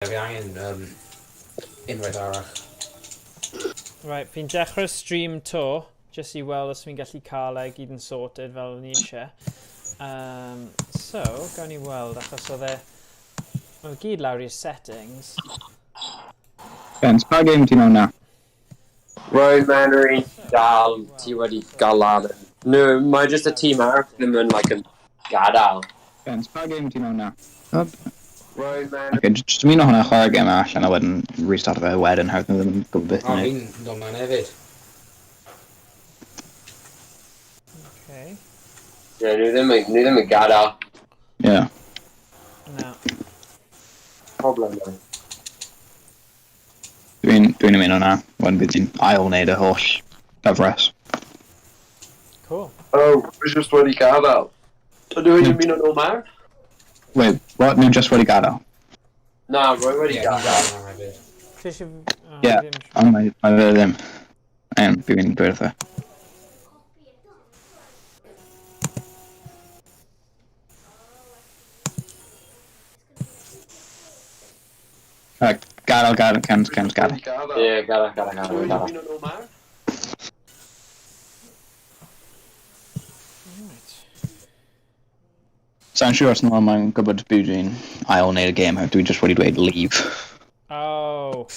Fi angen unwaith arall. Right, fi'n dechrau stream to, jyst i weld os fi'n gallu cael e gyd yn sorted fel o'n i eisiau. So, gawn ni weld, achos oedd e... Mae fe gyd lawr i'r settings. Ben, pa game ti mewn na? Roedd Mannery dal, ti wedi gael lan. No, mae just y tîm arall ddim yn, like, yn gadael. Ben, pa game ti mewn na? Roedd Mannery... Okay, jyst ymuno hwnna, chwarae game allan a wedyn restart fe wedyn, herwydd nhw ddim yn gwybod beth O, i wneud. fi'n dod mewn hefyd. Okay. Yeah, nhw ddim yn gadael. Yeah. Na. Problem, though. Dwi'n ymuno na, wedyn bydd ti'n ail wneud y holl cyfres. Cool. Oh, fi just wedi gadael. Ydw i'n ymuno nôl mewn? Wait, what? Nhw just wedi gadael? Na, rwy wedi Ie, fi'n gadael. gadael nawr hefyd. Ti eisiau... Oh, Ie. ddim siŵr. Ond mae fe ddim. Fi'n mynd dweud wrtho. Right, gadael, gadael, Cens, Cens, gadael. Ie, gadael, gadael, gadael, gadael. Right. Sa'n siŵr os nhw mae'n gwybod byw dwi'n ail wneud y game, oherwydd dwi just wedi dweud leave. Oh.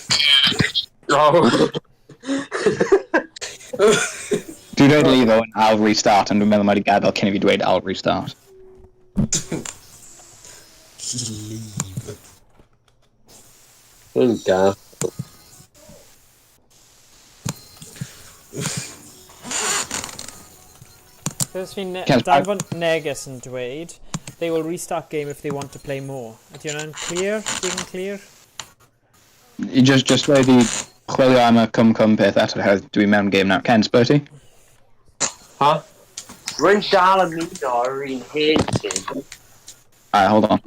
Oh. Dwi'n dweud leave o I'll restart, ond dwi'n meddwl mae wedi gadael cyn i fi dweud I'll restart. Leave. Yn gath. Os fi'n Cens, danfon neges yn dweud, they will restart game if they want to play more. Ydy hwnna'n clear? Digon clear? I just wedi chwilio am y cwm peth eto, oherwydd dwi mewn game nawr. Ken, sbwyr ti? Ha? Rwy'n dal ymuno ar yr un hen ti. Alright, hold on.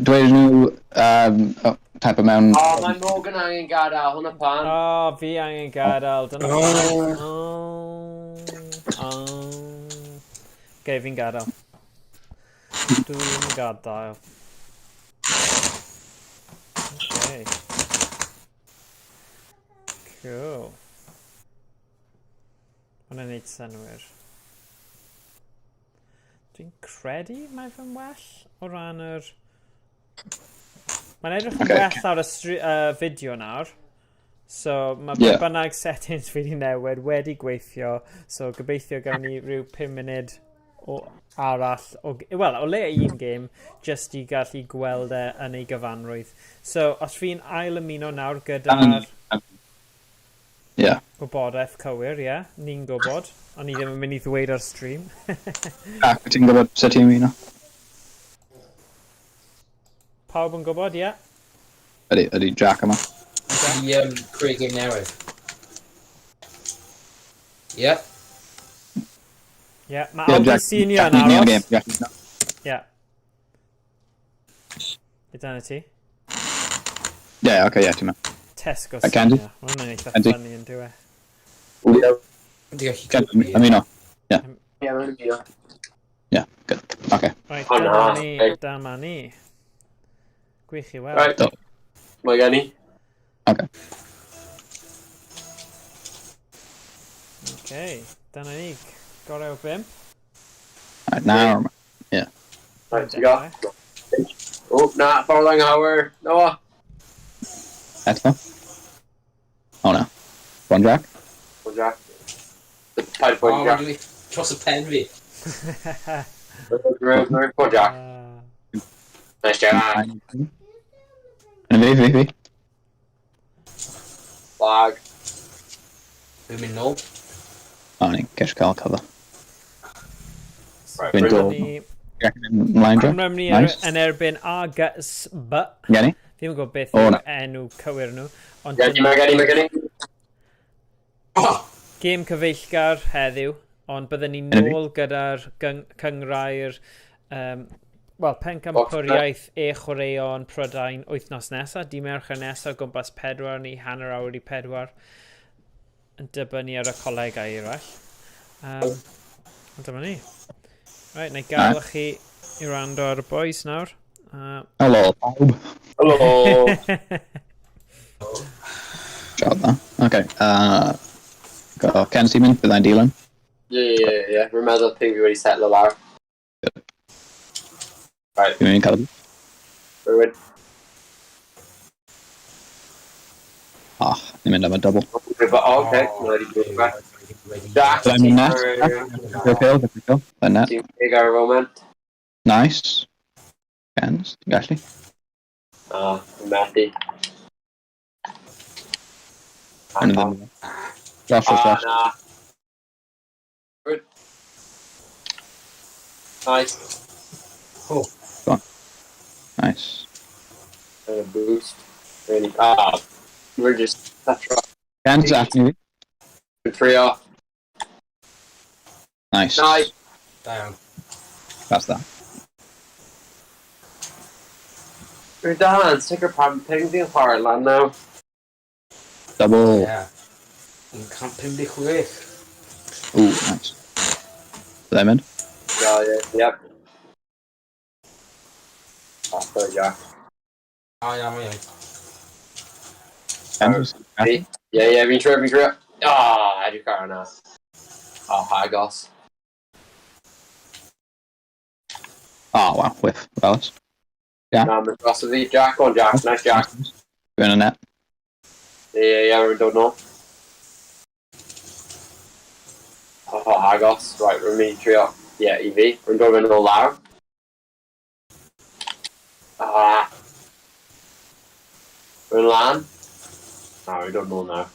Dweud nhw, oh, type o mewn... O, mae Morgan angen gadael, hwnna pam. O, fi angen gadael, dyna Oh. pam. Oh. Oh. Okay, fi'n gadael. Dwi'n gadael. Okay. Cool. Hwna'n neud synnwyr. Dwi'n credu mae fe'n well o ran yr... Mae'n edrych yn well ar y fideo nawr. So mae yeah. bynnag settings fi wedi newid wedi gweithio. So gobeithio gawn ni rhyw 5 munud o arall, o, wel, o le un game, just i gallu gweld e yn ei gyfanrwydd. So, os fi'n ail ymuno nawr gyda'r gwybodaeth cywir, ie, yeah, ni'n gwybod, ond ni ddim yn mynd i ddweud ar stream. Ac ti'n gwybod sut ti'n ymuno? Pawb yn gwybod, ie? Yeah? Ydy Jack yma? I creu game newydd. Ie. Ie, mae Ie, Alfie Jack, Senior Jack, yn ni yn aros. game. Jack, Ie. Dyna ti. Ie, oce, ie, ti'n mewn. Tesco Candy? Senior. Mae hwnna'n eitha Candy? funny yn dyw e. Ie, Ti'n gallu Ken, ymuno. ie, mae'n ymuno. Ie, good. Oce. Right, O, dyma na. ni, dyma ni. Gwych i weld. Right, Do. mae gen i. Oce. Okay, dyna ni. Gorau o 5. Right, nawr. Ie. Right, ti gael. O, na, ffordd anghywir. Noah. Eto. O na. One Jack? O, Jack. Paid O, pwynt, Jack. mae'n dros y pen fi. Rwy'n pwynt, Jack. Nice, Jack. Yn fi, fi, fi. Flag. Fi'n mynd nôl. O, ni'n ceisio cael cover. Right, Dwi'n rwy'n- dod. Ni Jack yn mynd ymlaen, Jack? Cymru ni Nice. yn erbyn A, G, S, B. Gen i? Ddim yn gwybod beth O, yw na. enw cywir nhw. Ond Gen i, mae gen i, mae gen i. Oh! Gêm cyfeillgar heddiw, ond byddwn ni Yna fi. nôl gyda'r cynghrair, wel, pencampwriaeth e-chwaraeon Prydain wythnos nesaf, di Mercher nesaf, gwmpas 4 neu 3:30, yn dibynnu ar y colegau eraill. Ond dyma ni. Right, na i gael chi i wrando ar y boys nawr. Helo, pawb. Hello. Siarad dda. Okay. Go, Ken ti'n mynd, byddai'n dilyn. Ie. Rwy'n meddwl ping fi wedi setlo lawr. Right, Dwi'n mynd i cael... rwy'n... Ah, ni'n mynd am y double. Okay, wedi dod back. Jack, Byddai'n mynd net. Good kill, good kill. Byddai'n net. Ti'n pig ar y foment. Nice. Kens, ti'n gallu. Ah, methu. Yn y ddim. Josh, Josh, Ah, Josh. na. Good. Nice. Nice. And a boost. Really. Ah, we're just that's right. Kens, after you. Trio. Nice. Nice. Da iawn. That's that. We're done. Sticker pam ping fi'n chwarae lan now. Double. Ie. Yn 156. Ooh, nice. Byddai'n mynd. Yeah, yep. Oh, sorry, Jack. O, iawn, iawn. Kens. Yeah, fi'n trio, fi'n trio. Ah, edrych ar hwnna. Oh, Hagos. Oh, wow. Whiff. Wallace. Yeah. Na, mae'n dros fi. Jack on Jack. Nice, Jack. Dwi'n y net. Yeah, rwy'n dod nôl. Oh, Hagos. Right, rwy'n mynd i trio. Yeah, i fi. Rwy'n dod yn ôl lawr. Ah. Rwy'n lan. Na, rwy'n dod nôl nawr.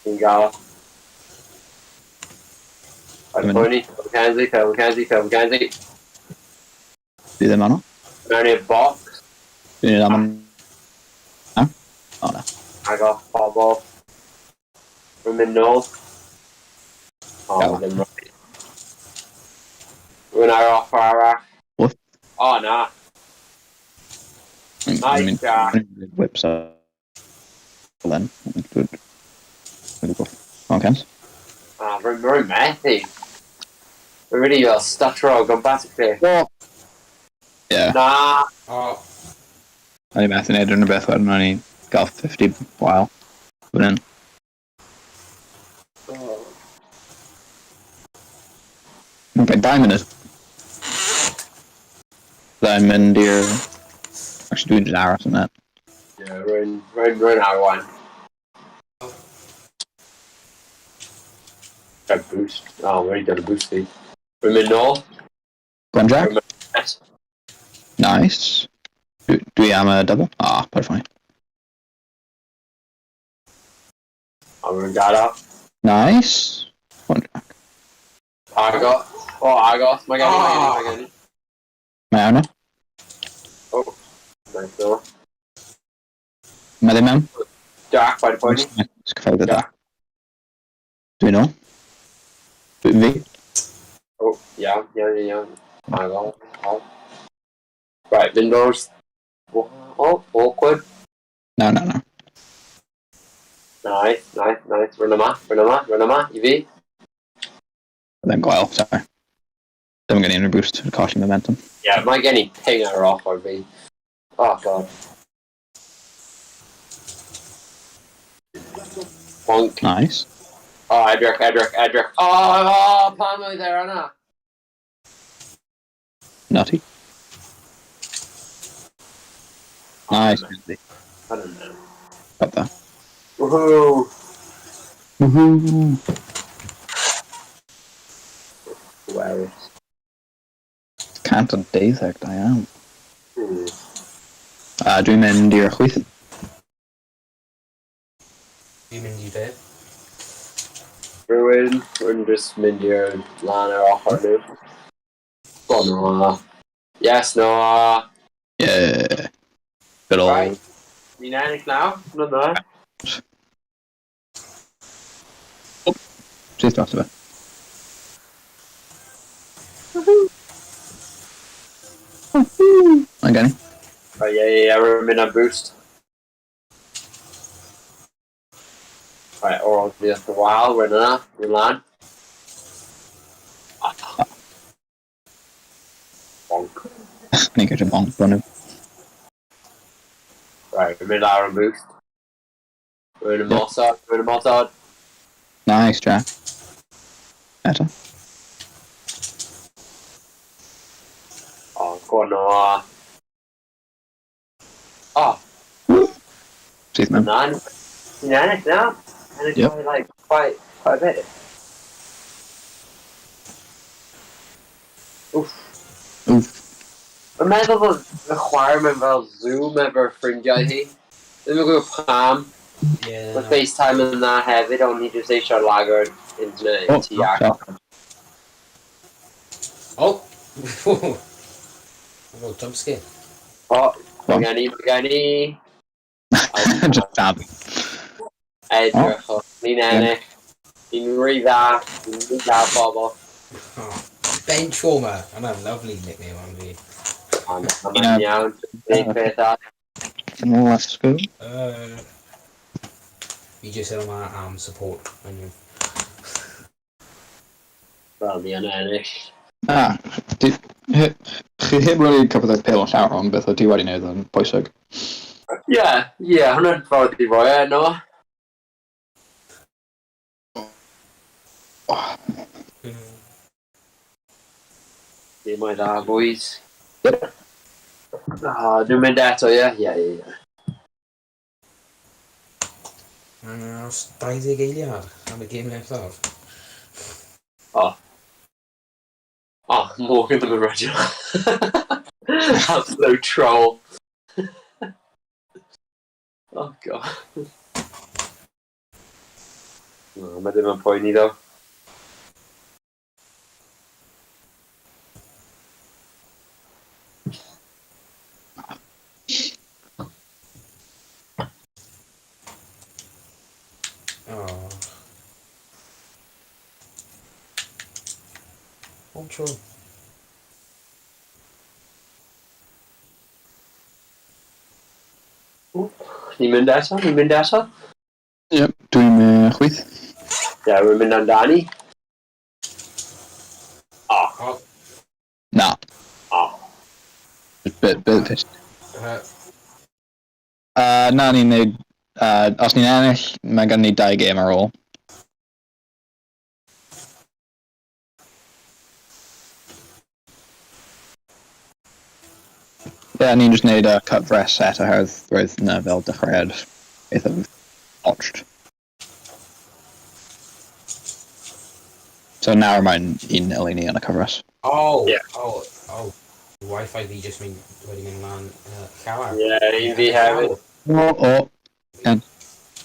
Fi'n gael. Right, Mynd. Pony, Phil Mackenzie, Phil Mackenzie, Phil Mackenzie. Dwi ddim arno. Mewn i'r box. Dwi'n mynd am yn... Na? O, na. Agos, pobl. Rwy'n mynd nôl. O, Iawn. ddim rhaid. Rwy'n ar off arall. What? O, na. Nice, Jack. Whips up. Then. Good. Good. Come on, Kens. Ah, rwy'n methu. Rwy'n really fel stutter o gwmpas y lle. Yeah. Na. O, O'n i methu wneud unrhyw beth wedyn, o'n i gael 50 while. Fan hyn. Okay, 2 munud. Byddai'n mynd i'r... Actually, dwi'n just aros yn that. Yeah, rwy'n arwain. A boost. Oh, wedi dod y boost fi. Rwy'n mynd nôl. Go on, Jack. Yes. Nice. Dwi am y double? Ah, perfect. A rwy'n gadael. Nice. Go on, Jack. Agos. O, agos. Mae gen i, mae gen i, mae gen i. Mae arno. Oh, nice no. Mae ddim mewn. Jack, paid poeni. Nice, cyffelydd da. Dwi'n ôl. Fi. Oh, iawn, iawn, iawn. Agos. Oh. Right, fynd o'r... Oh, awkward. No, no, no. Nice, nice, nice. Rwy'n yma, rwy'n yma, rwy'n yma, i fi. Ddim gwael, sorry. Ddim gen i unrhyw boost, colli momentum. Yeah, mae gen i ping ar off ar fi. Oh, God. Bonk. Nice. Oh, edrych, edrych, edrych. Oh, oh, pam oedd e yna? Nutty. Nice. I don't know. Got that. Woohoo! Woohoo. Where Cant a deuddeg, da iawn. Hmm. Dwi'n mynd i'r chwith. Dwi'n mynd i be. Rwy'n, rwy'n just mynd i'r lan ar ochr nhw. Oh, no. Yes, no. Yeah. Good old. Right. Ni'n ennill nawr. No, no. Syth dros o fe. Mae'n gen i. Oh, yeah, rwy'n mynd am boost. Right, or I'll be at the wal, rwy'n yna, rwy'n lan. Ah. Bonk. Ni'n gyda bonk bron. Right, we're mynd lawr yn boost. Rwy'n ymosod, rwy'n ymosod. Nice, Jack. Eto. Oh, go on, Noah. Oh, Sydd mewn. na. Ni'n ennill now. Ennill Yep. by, like, quite a bit. Oof. Oof. Mae'n meddwl bod fy chwaer mewn fel Zoom efo'r ffrindiau hi. Ddim yn gwybod pam. Yeah. Mae FaceTime yn dda hefyd, ond ni jyst eisiau lago'r internet Oh, i ti ac. shot. Oh! A little jump scare. O, mae gen i, mae gen i. Just dab. Edrych, o, ni'n ennill. Ni'n rhy dda, ni'n rhy dda bobl. Oh. Bench warmer. And a lovely nickname on fi. Ond mae'n iawn, un peth arall. Let's go. Fi jyst yma am support. I Wel, ni yn ennill. Ah, chi heb really cyfod y pêl yn llawer, ond beth o ti wedi wneud yn bwysig. Ie, hwnna'n ffordd i roi e, no? Dim oedd dda, boys. Yep. Ah, dwi'n mynd eto, ie? Ie. Aros 20 eiliad am y gêm nesaf. Oh. Oh, Morgan ddim yn ready. Absolute troll. Oh, God. No, mae ddim yn poeni, ddo. Oh. Oh, true. Ni'n mynd eto, ni'n mynd eto. Yep, dwi'n chwith. Ie, yeah, rwy'n mynd amdani. Oh, Oh. Na. oh. Bit pissed. Na, ni'n neud... Os ni'n ennill, mae gen ni dau gêm ar ôl. Ie, yeah, ni'n just neud cyfres set oherwydd roedd na fel dechreuad eitha botched. So nawr mae'n 1-0 i ni yn y cyfres. Oh, Yeah. oh. Wi-Fi fi just mynd, wedi mynd lan llawer. Ie, yeah, un fi hefyd. O, oh.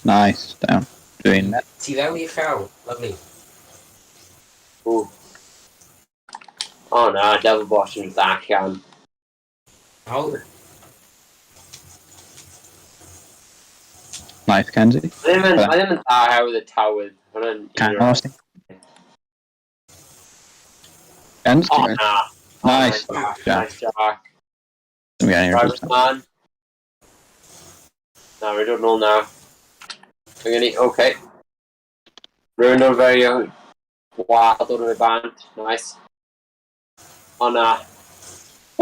Nice, down. Dwi'n... Ti fewn i'r llaw. Lovely. Ooh. Oh na, Devil Boss yn allan. Oh, Nice, Kenzie. Mae ddim yn, mae ddim yn dda oherwydd y tywydd. Hwnna'n Can os ti? Kenzie? Oh na. Nice. Nice, Jack. nice Jack. Dim gen i Right, rhywbeth. man. Na, we're dod nôl nawr. Mae gen i, okay. Rwy'n o'r very wild o'r fe bant. Nice. O na.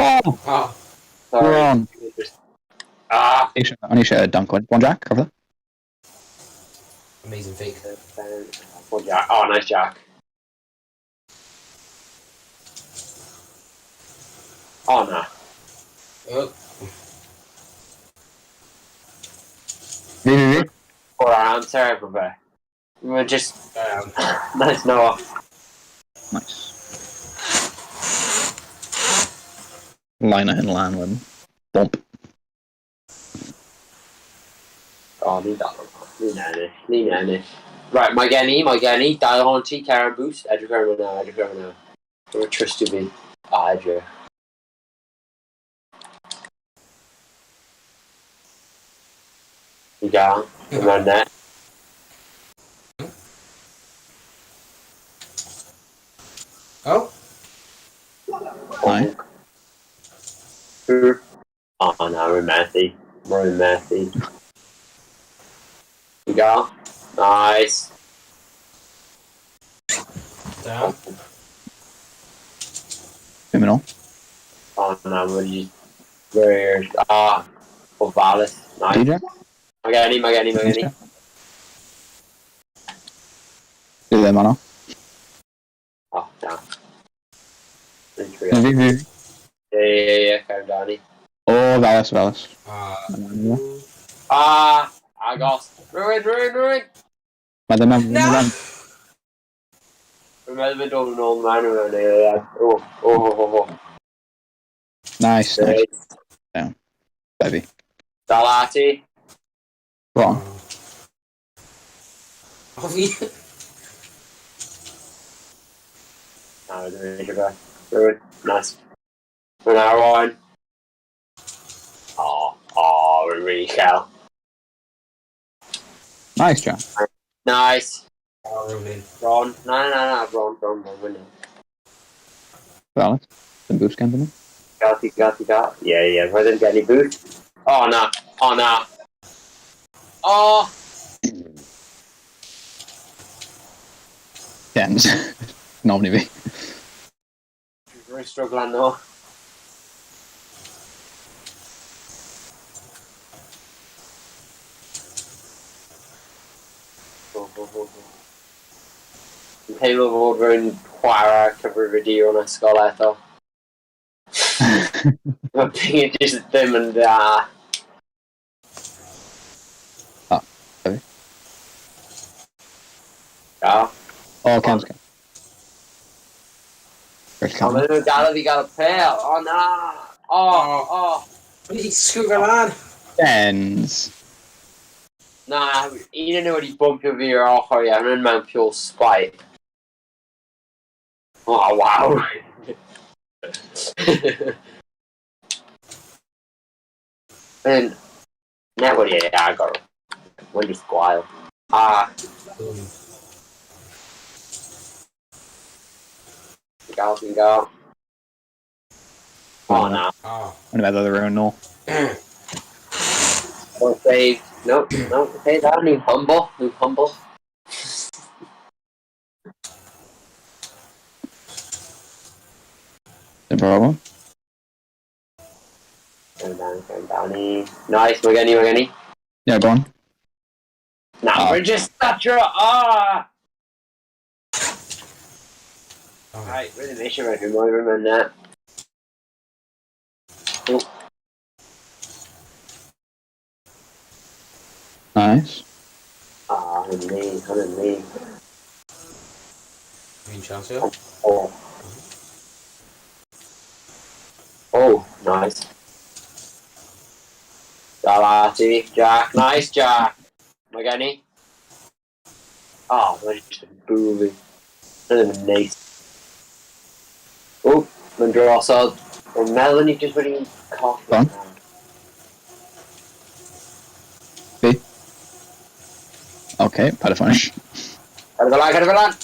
Oh, oh. Sorry. Wrong. Ah. O'n i eisiau dunk one. One Jack, cover. Amazing fake. Oh, Jack. Oh, nice Jack. Oh na. Oh, Fi, fi, fi. O'r amser efo fe. Mae'n just... Nice Noah. Nice. Line hyn lan wedyn. Bump. Oh, ni'n dal yma. Ni'n ennill. Ni'n ennill. Right, mae gen i, dal hon ti, Karen Boost. Edrych ar yma nawr, edrych ar yma nawr. Dwi'n trustio fi. Ah, edrych. Ni gael. Yma'r net. Oh, Nice. Oh, no, we're methu. We're methu. Ni gael. Nice. down. Dwi'n mynd ôl. O, na, mae wedi... Ah, ofalus. Nice. DJ? Mae gen i, mae gen i, mae gen i. Dwi ddim arno. O, na. Dwi'n trio. Na fi, fi. Ie, ie, ie, cer amdani. O, felys, felys. Ah. Ah, agos. Rwy'n, rwy'n, rwy'n! Mae ddim am... Na! Rwy'n meddwl mynd dod yn ôl mewn yn eiliad. O, o, o, o, o. Nice, nice. Great. Baby. Dal ati. Go on. O fi. Na, rwy'n eisiau fe. Rwy'n, nice. Rwy'n arwain. O, o, rwy'n really uchel. Nice, John. Nice. O, rhywun. Ron. Na, na, na, Ron, Ron, Ron, Ron. Felys. Dim boost ganddyn nhw. Gal ti, gal ti, gal. Ie, ie, roedd yn gen i boost. O, na. O, na. O! Jens. Nomni fi. Rwy'n stryglan no. Go, go, go, go. Dwi'n teimlo fod rwy'n chwarae cyfrifiaduron ysgol eto. Mae ping jyst ddim yn dda. O, sorry. Ia. O, Cams. Reit, O, Cam. maen nhw'n gadael fi gael y pel. O, na. O, o. Wedi sgwr lan. Jens. Na, un yn nhw wedi bumpio fi i'r ochr, ie, hwnna'n mewn pure spite. Oh, wow. Mae'n net wedi ei agor. Mae'n just gwael. A, fi'n gael, fi'n gael. O, na. O. O'n i'n meddwl oedd rhywun nôl. One save. No, no, okay, da, ni'n humble, ni'n humble. Dim problem. Down, down, down, Nice, mae gen i, mae gen i. Yeah, go on. Na, Ah. we're just such a... Ah! Right, rydym eisiau fe, dwi'n moyn rhywun na. Oh. Nice. Ah, hwn ni, hwn ni. Fi'n siansio. Oh. Oh, nice. Dal ati, Jack. Nice, Jack. Mae gen i. Oh, mae'n just yn bwli. Mae'n yn neis. Oh, mae'n drosodd. Mae Melanie just wedi colli. Go on. Fi. Okay, paid â phoeni. Cadw fel lan, cadw fel lan!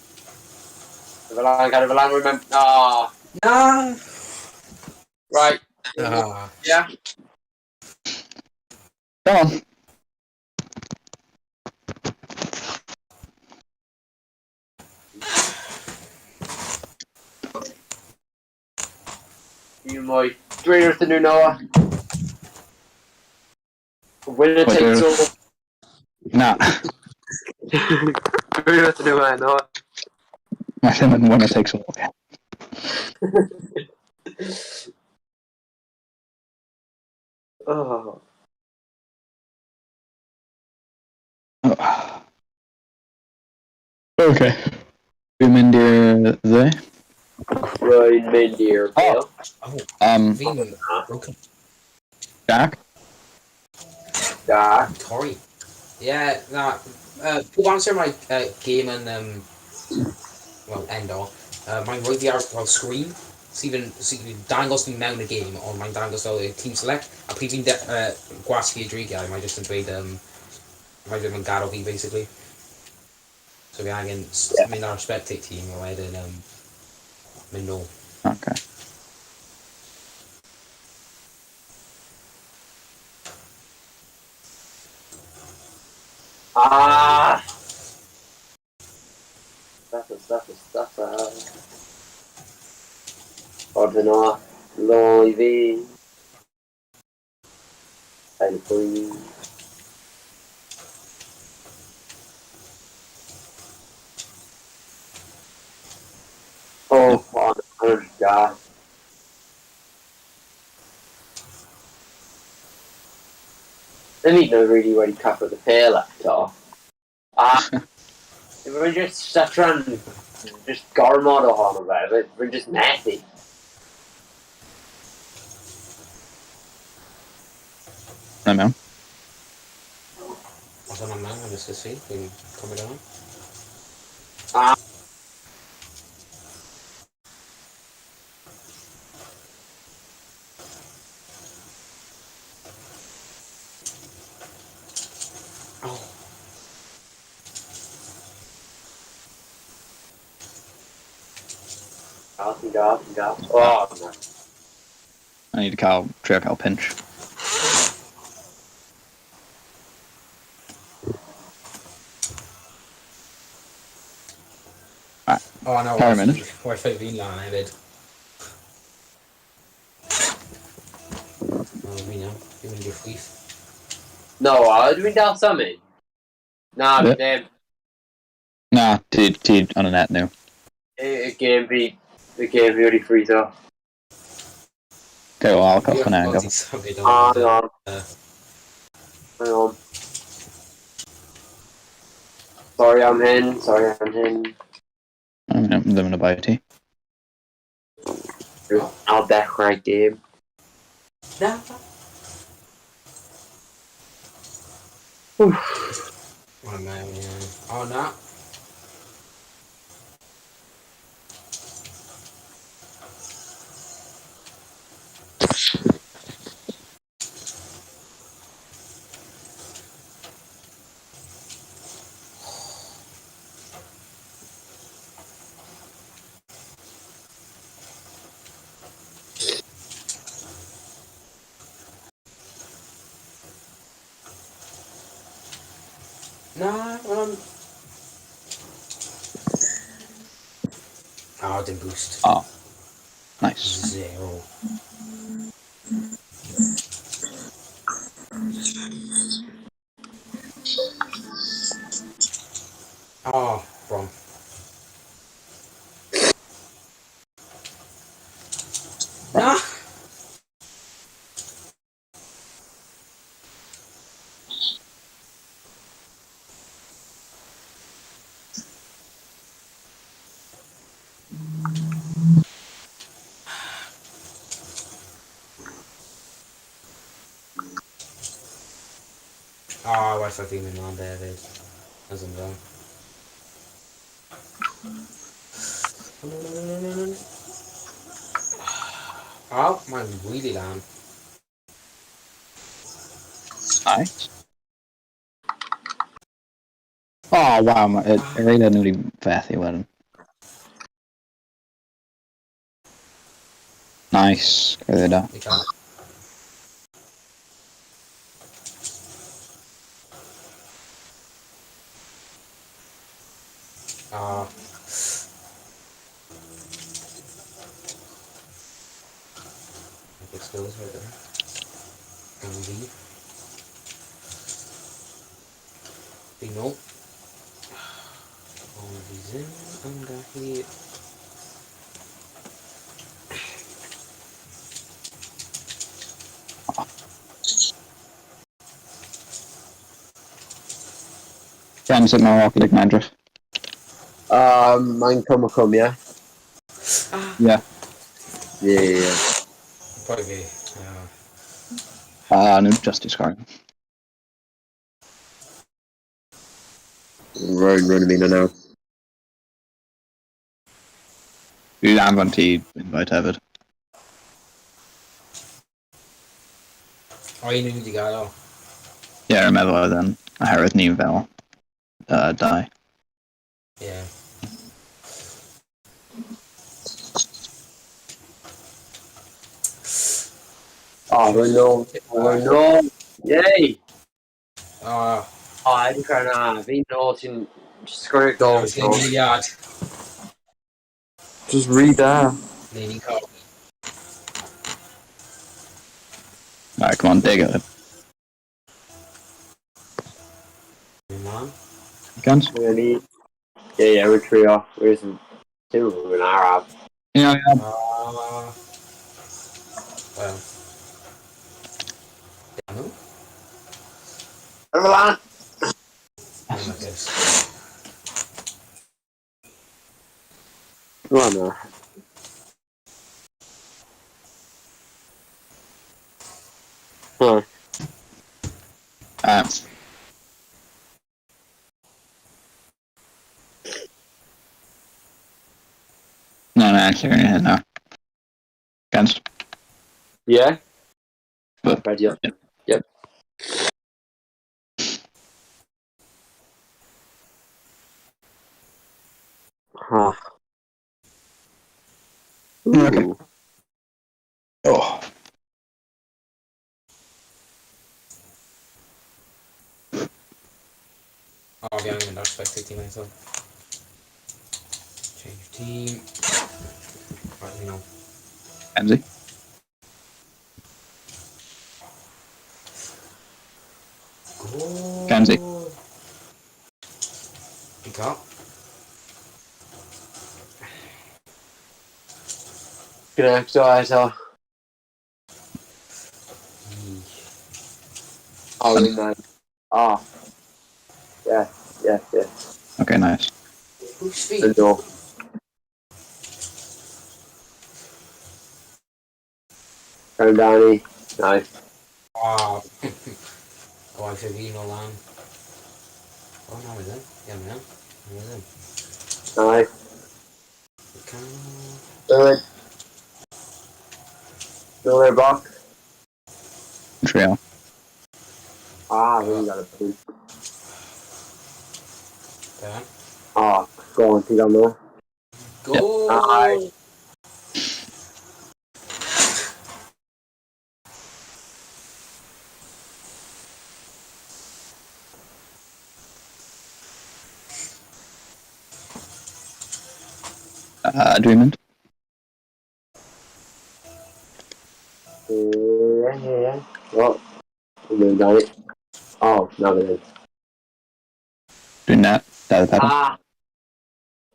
Cadw fel lan, cadw fel lan, remember... Oh, Na! right. Ah. Yeah. Come on. Un mwy. Dweud wrthyn nhw, Noah. Winner Wait, takes all. Na. Dweud wrthyn nhw, Noah. Mae ddim yn winner takes all. Oh. Oh. Okay. Dwi'n mynd i'r dde. Rwy'n mynd i'r Oh. pêl. Oh, Um, fi'n broken. Jack? Da. Torri. Yeah, na. Pob amser mae game yn, well, end o, mae'n rhoi fi ar fel screen sydd yn dangos fi mewn y game, ond mae'n dangos fel y team select, a pryd fi'n gwasgu y dreigiau, mae'n just yn dweud, mae ddim yn gadael fi, basically. So fi angen mynd ar spectate team, a wedyn mynd nôl. Okay. Ah! Ffordd yno. Lôl i fi. Paid y poeni. Oh, on, on, gas. Ddim hyd yn oed really wedi cyffwrdd y pêl eto. A rwy'n just stutteran just gormod ohono fe, rwy'n just methu. Na mewn. Os yna mewn, yn ysgys fi, fi'n cymryd hwnna. Ah. Oh. Gael, ti'n gael, ti'n gael. Oh, no. I need to cael, trio cael pinch. Oh, no. Par munud. Wi-Fi fi'n lan hefyd. O, fi'n iawn. Fi'n mynd i'r chwith. No, a ydw i'n dal symud? Na, Ie. fi ddim. Na, ti on y net nhw. Y game fi, y game fi wedi ffrizo. Okay, well, I'll cael hwnna. Fi Go. wedi symud Ah, ond, hang on. Yy. Hang on. Sorry am hyn, sorry am hyn. Ddim yn y bai ti. I'll dechrau game. Na. O, mewn, ie. O, na. Na, mae'n... O, dim boost. Oh. Nice. Zero. Oh, wrong. Na! Oh, well fi'n mynd lan there hefyd. As yn dda. No, no, no, no, no, no. Oh, mae'n really lan. Nice. Oh, wow, it really nhw wedi fethu wedyn. Nice. Really da. Ni cael. Ah. Good skills right there. And V. V nôl. Ond fi ddim yn gallu... Ken, sut mae Rocket League yn edrych? Mae'n cwm o cwm, ie? Ah! Yeah. Ie, ie. Pwy fi? Ah. Ah, nhw just i sgorio. Rwy'n ymuno nawr. Dwi'n anfon ti invite hefyd. O, un nhw wedi gael o. Ie, yeah, rwy'n meddwl oedd yn oherwydd ni fel dau. Ie. Oh, rwy'n nôl. Rwy'n nôl. Yay! Ah, O, edrych ar na. Fi'n nôl, ti'n just sgorio gol. Ti'n eiliad. Just read da. Neu ni'n cael. Right, come on, dig it. Ymlaen. Guns? Mae gen i... Ie, ie, rwy'n trio. Rwy'n teimlo fod yn araf. Ie, ie. Wel. Dano? Ar fy lan! Oh my goodness. O, na. O, Na, actually, na. Guns. Ie? But- Ready up. Yep. Ha. Okay. Ooh. Oh. O, fi angen mynd ar spectate team eto. Change team. Right, you know. MZ. Go. Kenzie. Fi'n cael. Connecto eto. Oh, man. Oh. Yeah. Okay, nice. Boost fi. Yn ôl. Round Danny. Nice. Oh. Oh, I fi nôl lan. O, na, mae ddim. Ie, mae ddim. Mae ddim. Nice. Can... Good. Still there, Buck. Trio. Ah, we got a boost. Ben. Oh, go on, ti'n gael nhw. Go! Nice. Dwi'n mynd. Yeah. Well, we're moving down it. Oh, no, it is. Dwi'n net. 24. Ah!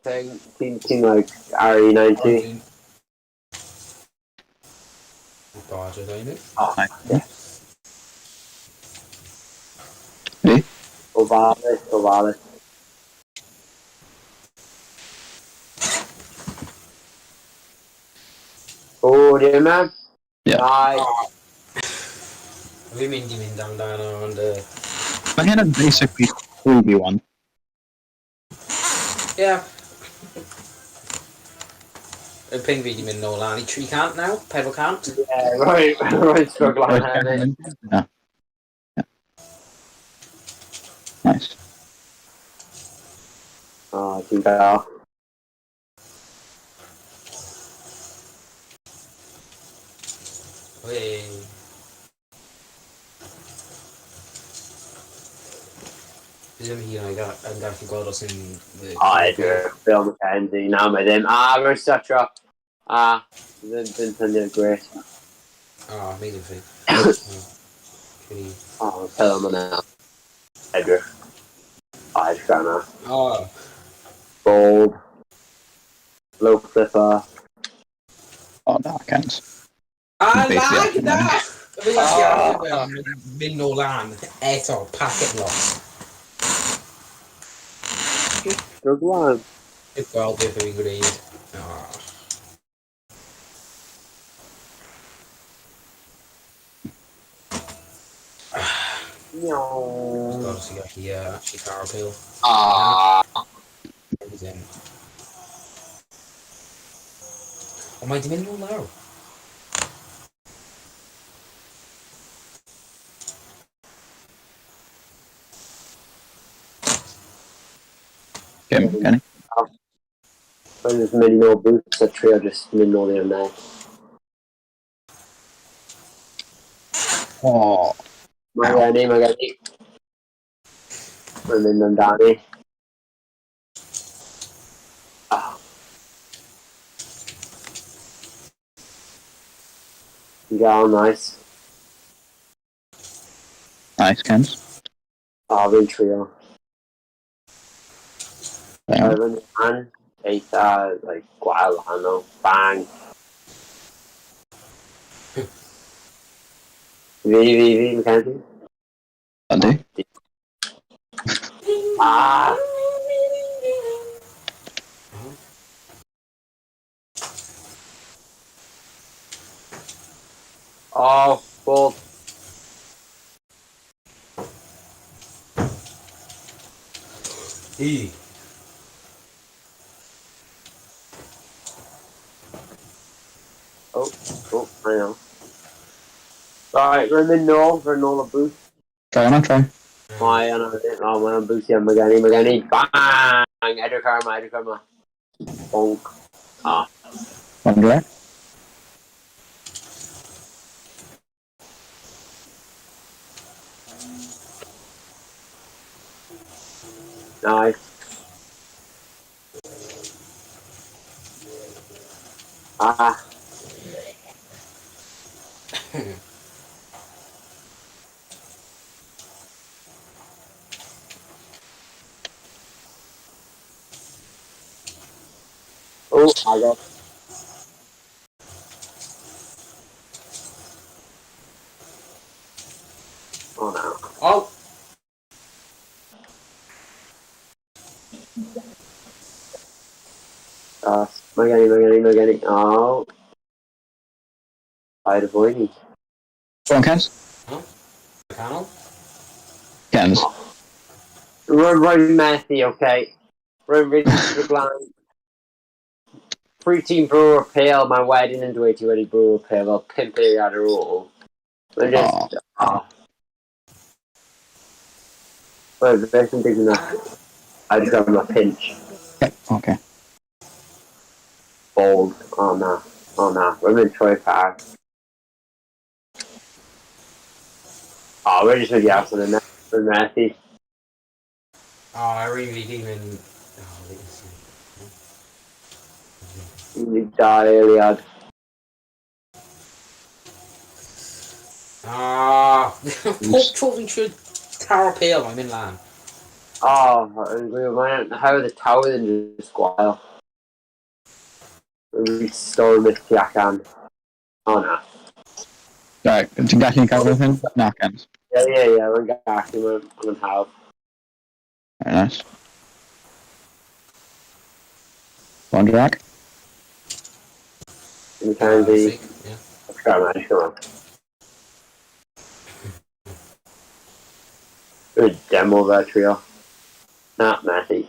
Thing, team like RE90. Dodge, I don't Oh, Nice. Di? Ovalis, Ovalis. Oh, dear man. Yeah. Nice. Fi'n mynd i mynd amdano, ond... Mae hyn yn basically 3v1. Yeah. Y ping fi di mynd nôl lan i 300 now, 400. Yeah, right, right, struggle on hefyd. Yeah. Yeah. Nice. Oh, ti'n gael. Wei. Fi ddim hyd yn oed yn gallu gweld os yn... O, edrych, Phil McKenzie, na, mae ddim. Ah, mae'n stutter. Ah, ddim syniad gret. Oh, amazing fi. Pretty... Oh, Phil yma now. Edrych. O, edrych arna. Oh, Bold. Low flipper. Oh, na, Kens. Ah, Basically, lag na! Fi'n Ah. gallu mynd nôl lan eto, packet loss. Struggle on. Dwi'n gweld beth yw'n gwneud. Oh. No. Gweld os ti'n gallu actually cael pil. Ah. Ddim. Ond mae di mynd nôl lawr. Game, Kenny. Mae'n just mynd i nôl boots a trio just mynd nôl i'r net. Oh. Mae gen i, mae gen i. Mae'n mynd amdani. Ah. Gael, nice. Nice, Kens. O, fi'n trio. Da iawn. Mae'n an eitha, like, gwael ano. Bang. Fi, fi, fi, Mackenzie. Yndi. Ah! Oh, ball. E. Oh, oh, I know. Right, rwy'n mynd nôl, rwy'n nôl y booth. Try hwnna, try. Mae yna, oh, mae'n booth iawn, mae gen i, mae gen i, bang! Edrych ar yma, edrych ar yma. Bonk. Ah. One direct. Nice. Ah. Oh, I got. Oh no. Oh! Mae gen i, mae gen i, mae gen i. Oh. Paid y boeni. Go on, Kens. Canol. Kens. Rwy'n rwy'n methu, oce. Rwy'n rili stryglan. Pryd ti'n bwrw'r pêl, mae wedyn yn dweud ti wedi bwrw'r pêl fel 5 eiliad ar ôl. Mae'n just... Oh. Wel, beth yn digwydd na? I just got my pinch. Okay. Okay. Bold. Oh na. Oh na. Rwy'n mynd troi far. Oh, we're just wedi allan yna. Rwy'n methu. Oh, I really didn't even... Oh, wait a second. 12 eiliad. Ah! Pob tro fi'n trio taro pêl, mae'n mynd lan. Oh, yn gwybod, mae'n hawdd y tawydd yn just gwael. Rwy'n stormio tu allan. O na. Right, ti'n gallu cael rhywbeth hyn? Na, Kens. Ie, ie, ie, mae'n gallu, mae'n hawdd. Very nice. Go on, Jack. Mackenzie. Yeah. Come on, come on. Good demo fe trio. Na, methu.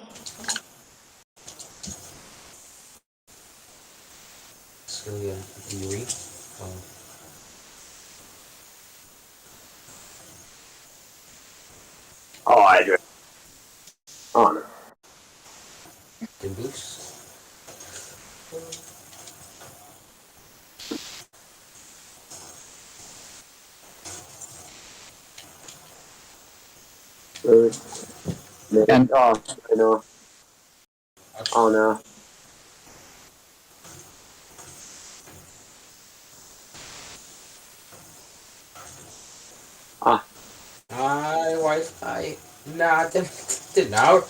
Sgiliau Eerie. Oh. O, edrych. O, na. Dim boost. And- O, I know. O, na. I, wife, I... Na, dim, dim nawr.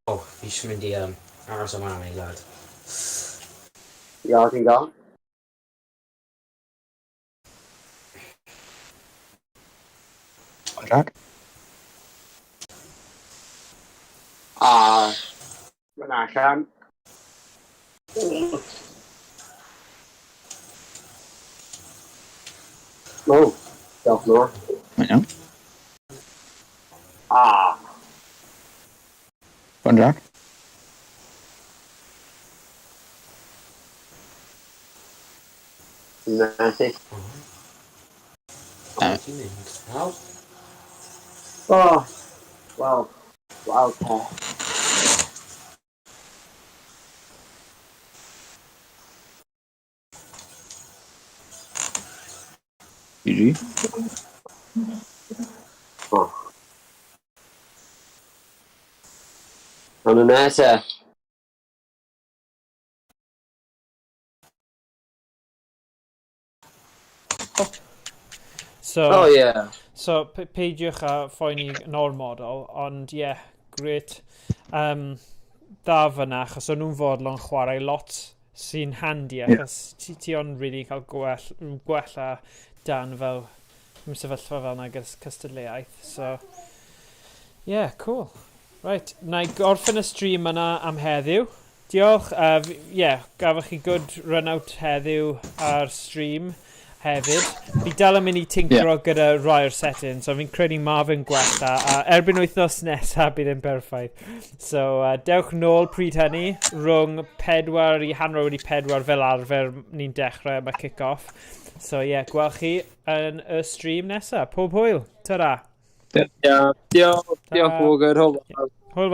Oh, fi eisiau mynd i aros yma am eiliad. Ia, ti'n gael? Go on, Jack. A... Mae'n allan. O, diolch nôl. Mae'n iawn. Ah, Go on, Jack. ti'n methu. Oh, ti'n mynd? Nawr? Oh, wel, wel te. GG. Oh. Ond yn nesa. So, Oh, yeah. So, peidiwch â phoeni yn ormodol, ond ie, yeah, great. Da fyna, achos o'n nhw'n fodlon chwarae lot sy'n handi, achos ti ond really cael gwella dan fel mewn sefyllfa fel yna gyda cystadleuaeth. So, yeah, cool. Right, na i gorffen y stream yna am heddiw. Diolch. Yeah, gafoch chi good run-out heddiw ar stream hefyd. Fi dal yn mynd i tinkro gyda rai o'r settings, so fi'n credu ma fe'n gwella, a erbyn wythnos nesaf bydd yn perffaith. So, dewch nôl pryd hynny, rhwng 3:45 fel arfer ni'n dechrau am y kick-off. So, ie, yeah, gweld chi yn y stream nesaf. Pob hwyl. Ta-ra. Yeah. Diolch, diolch, Ta. Morgan. Hwyl.